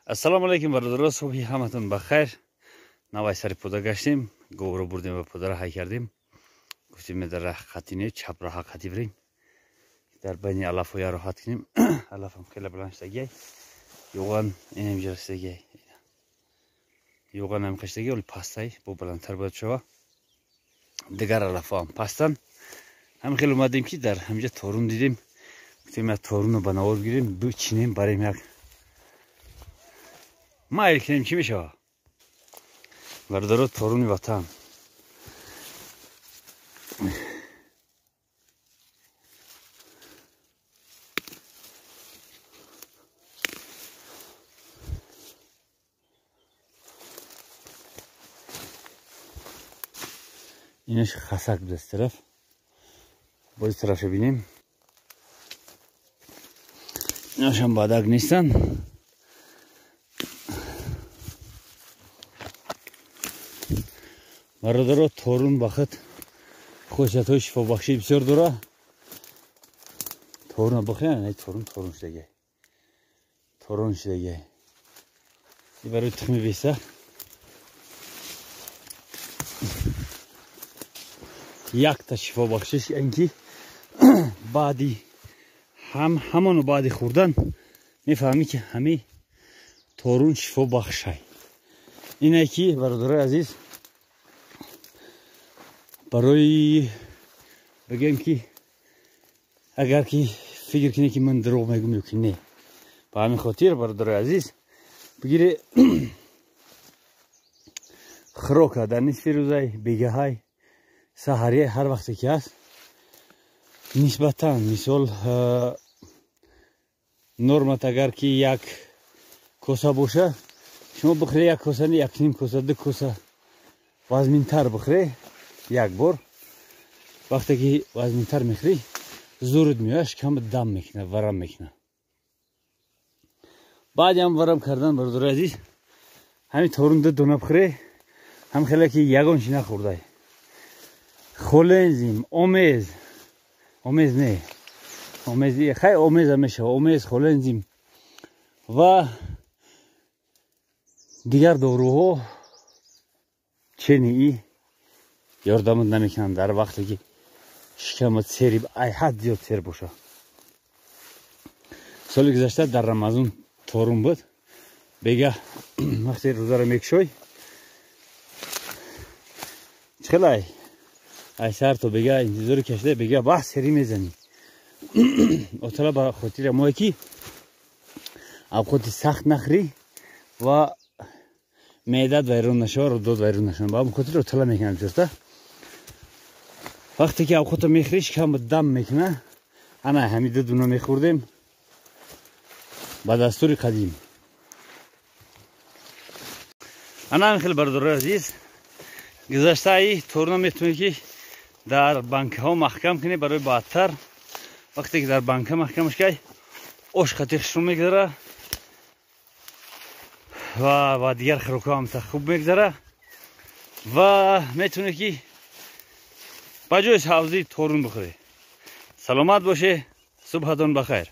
Ассалому алайкум бародаро, субҳи ҳаматон бахайр. Навай сари пода гаштем, говро бурдем ва подара ҳай кардем. Гуфтем дар раҳ қатӣ не, чап раҳа қатӣ бирем. Дар байни алафҳоя роҳат кунем. Алафам хеле баланд шудагиай. Юған инам ҷарасидагиай. Юған ҳам қаштагӣ, оли пастай, бо баландтар бояд шава. Дигар алафҳоам пастан. Ҳам хеле омадем ки дар ҳамҷа торун дидем. Гуфтем як торуно ба навор гирем, бичинем, барем як майл кунем, чӣ мешава? Бародаро, торуни ватан. Инаш хасак буд аз тараф. Боз тарафша бинем. Инашам бадак нестанд. Бародаро, торун ба худ хосиятҳои шифобахшӣ бисёр дора. Торуна бихӯред, торун торун шудагиай. Торун шудагиай. И барои тухми беса якта шифобахшиш ин ки баъди ҳамону баъди хӯрдан мефаҳмӣ ки ҳамаи торун шифобахшай. Ине ки бародарои азиз, барои бигӯем ки агар ки фикр кунед ки ман дурӯғ мегӯм ё ки не, ба ҳамин хотир бародарои азиз бигире хӯрока дар нисфи рӯзай, бегаҳай, саҳария, ҳар вақте ки ҳаст, нисбатан мисол нормат агар ки як коса боша, шумо бихӯре як коса, не, як ним коса, ду коса вазминтар бихӯре як бор. Вақте ки вазминтар мехӯрӣ, зурд меояд, шикамат дам мекунад, варам мекунад. Баъди ҳам варам кардан, бародарои азиз, ҳамин торун ду дона бихӯре, ҳам хеле ки ягон чи нахӯрдай. Холензим, омез, омез не, омез, хай омеза мешава, омез, холензим ва дигар доруҳо чени ёрдамат намекунанд дар вақте ки шикамат сери ай ҳад зиёд сер боша. Соли гузашта дар Рамазон торун буд. Бега вақте рӯзаро мекушой, чӣ хелай ай сар то бега интизори кашида, бега баҳ сери мезанӣ. Отала ба хотири мое ки авқоти сахт нахӯрӣ ва меъдат вайрон нашава, рӯдод вайрон нашава. Ба ҳамин хотир отала мекунам бисёрта. Вақте ки авқота мехӯрӣ, шикамат дам мекуна. Ана ҳамин ду дуна мехӯрдем ба дастури қадим. Ана ҳамин хел бародарои азиз, гузаштаи торуна метавонед ки дар банкаҳо маҳкам кунед барои баъдтар. Вақте ки дар банка маҳкамаш кай, ош қатӣ хушрӯ мегузара ва дигар хӯрокҳо ҳам хуб мегузара ва метавонед ки ба ҷои сабзӣ торун бихӯред. Саломат боше, субҳатон бахайр.